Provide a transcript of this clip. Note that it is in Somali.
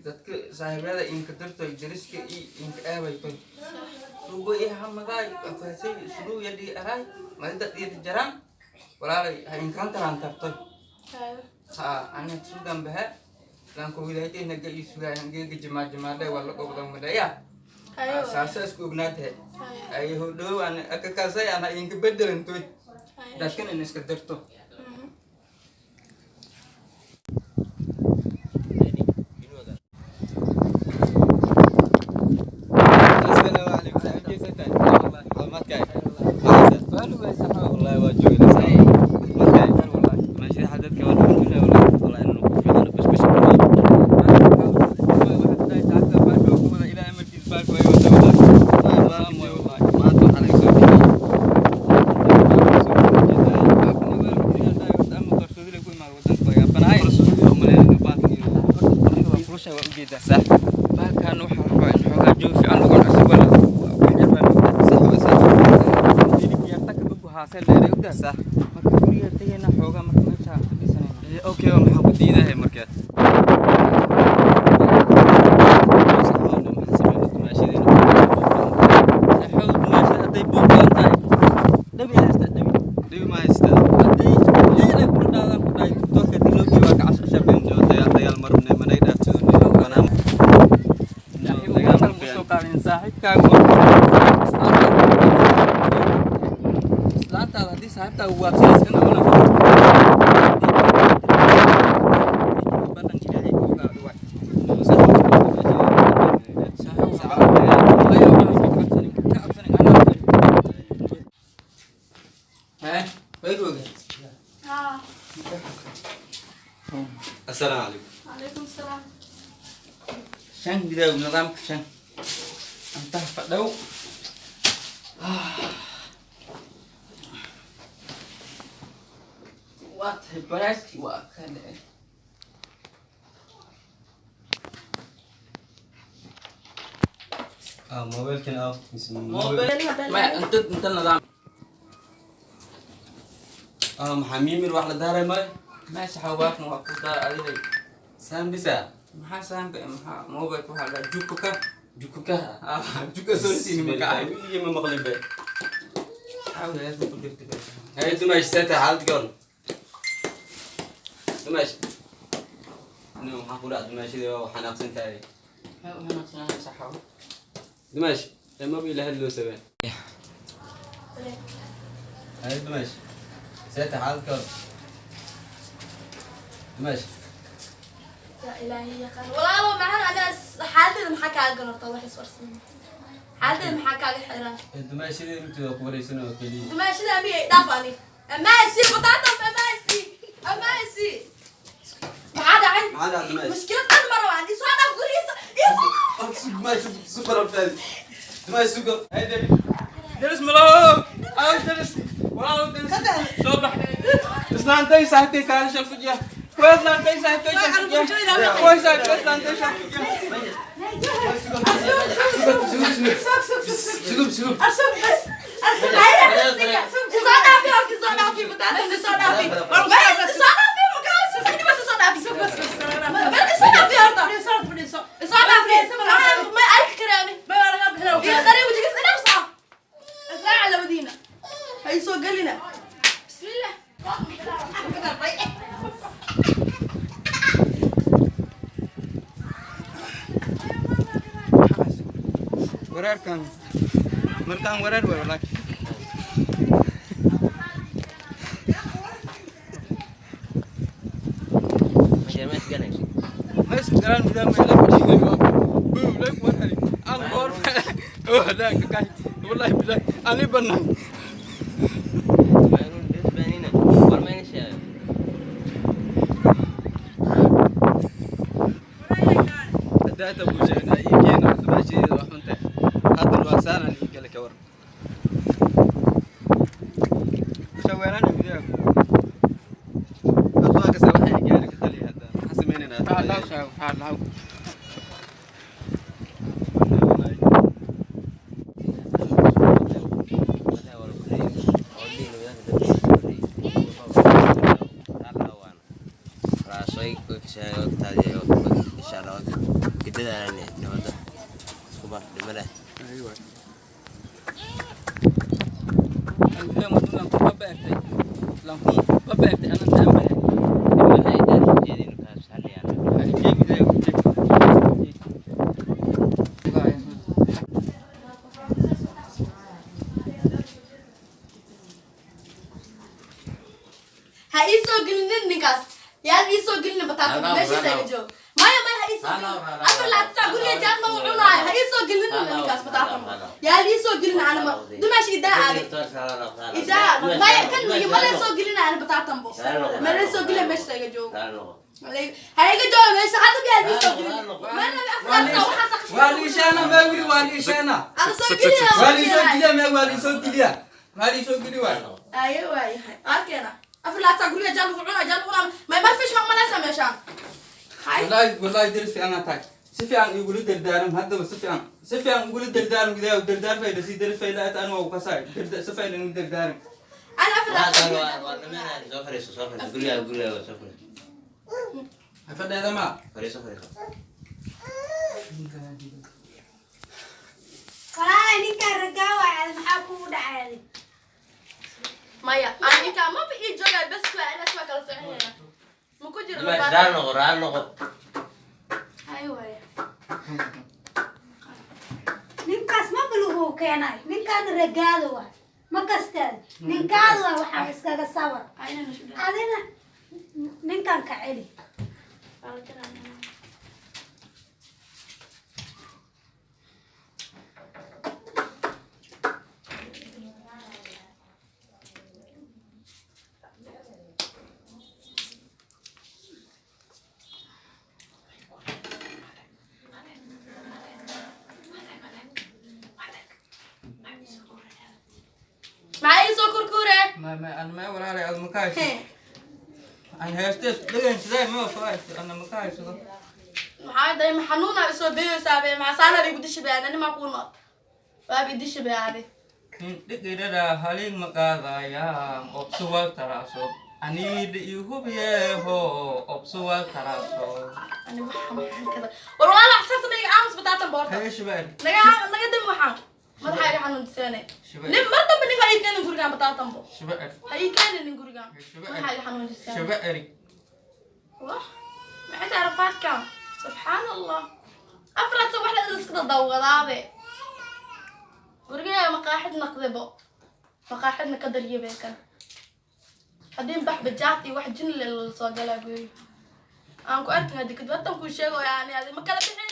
Dadka saaxiibada inka dartoy dariska iyo inka eebaytoy suugo i hamagaay afasay suguu yadhi araay madi dad iri jaraan walaalay ha inkaan taraan tartoy ha ana suugan bahe lanko widaaytay naga ii sugaay hangeega jimaa jimaadhe waa la qobdan madhaya saasa isku ognaatahay ay hodhow ana akakaasay ana inka bedelantoy dadkan in iska darto. Okay, maxaa ku diidahay marka? السلام عليكم. وعليكم السلام. شن بداية نظامك شن أنت فدو. وات براسك وأكل. موبايل كان أو موبايل ما أنت النظام. محميمر واحدة داري ماي. ماشي حواك موقف دار أدري. سام بيسا. maxaa saamka maxaa mobilka waxaa la jukuka jukuka juka soo siin maka weligii ma maqlin bay xawla ku jirta hay dumash sata xaalad goon dumash no maxaa ku dhac dumashida waa xanaaqsan tahay maxaa u xanaaqsanahay saxaw dumash lama bi ilaha loo sabeen hay dumash sata xaalad goon dumash يا إلهي يا قهر والله معنا أنا حالتي محاكا قررت الله يسورسين حالتي محاكا حيران دماشيدي intuu ku wareysano oo kaliya دماشيدي أمي دافاني أما يصير بطاطا أما يصير أما يصير ما عاد عندي ما عاد عندي مشكلة أنا مرة عندي سؤال أفوريس دماشي سكر أبتالي دماشي سكر هاي دبي درس ملو أو درس والله درس صبح إسلام ساعتين كان شوف فجأة بسم الله. Wareerkan markaan wareer way wallahi mas garan nidaam la fadhiyo buu la wareer aan war oo la ka kay wallahi billahi ani banaan data buujeena iigeena dumaashideeda wax xunta hadda waa saaran iigale ka war saweerana video. Raalaw saaxiib, raalaw. Ha ii soo gelinin ninkaas, yaad ii soo gelinin bataata meeshiisa iga joog. Maya, maya, ha ii soo gelinin. 24 saac guriga jaad ma cunaayo. Ha ii soo gelinin ninkaas bataata, yaad ii soo gelin. Anama dumaash idaa adi idaa. Maya, kan ma la soo gelin ana bataatanbo, ma la soo gelin. Meeshiisa iga joog, ha iga joogo meesha hadda, yaad ii soo gelin. Mana 4 saac waxaas. Waa liishaana maa wili, waa liishaana. Ana soo geliya. Waa liisoo geliya maa, waa liisoo geliya, maa liisoo geli waay. Aye, waayahay, arkeena 24 saac guriga jaad lagu cunaa, jaad lagu cunaa. May marfish ma malaysa meeshaan? Hay. Wallahi, wallahi, deris fiican aa tahay. Si fiican igula dardaaran haddaba, si fiican, si fiican igula dardaaran. Gudaha dardaar fayda si deris fayda at anu waa kasaay si fayda igu dardaaran. Ana 24 saac guriga jaad lagu cunaa. Hafadheeda ma. Walaalay, ninkaan ragaa waay, maxaa kugu dhacay? Maya, aninka maba ii joogaa. Bes waa inaas, waa kala soconayna, ma ku jiro. Hay, waaya. Ninkaas maba lagu keenay, ninkaan ragaada waay, ma kasteed ninkaada waay. Waxaa iskaga sabar adina, ninkaan ka celi. Maxaa ii soo kurkure? Ma an ma walaalay, ad ma ka hayso an heestes dhegan sidee ma faayso ana ma ka haysado. Maxaa day, ma xanuuna isoo dayaysaa be? Maxaa saana igu dishi be? Ani maa kuu nool waaba idishi be adi. Hindhigidhada halin ma qaadayaan obsuwal taraaso aniidha ihubiyeeho obsuwal taraaso. Ani waxa maxaan kada war walaal xasaas iga aamus bataatan boorta. Hee, shabaar. Naga naga dam, waxaan madaxa iga xanuunsanay. Shabaar. Nin mar dambe ninka ii keenin gurigaan bataatan bo. Shabaar. Ha ii keenin gurigaan. Shabaar. Madaxa iga xanuunsanay. Shabaari. Wah, maxay tahay rafaadkan? Subxaan Allah, afraad wax la iska dawgadaabe. Gurigaa maqaaxid naqdebo, maqaaxidna ka daryabe kan haddii bax bajaat iyo wax jin le la soo galaa guriga aan ku arkin. Hadii kadib hatan kuu sheego, yani adi ma kala bixin.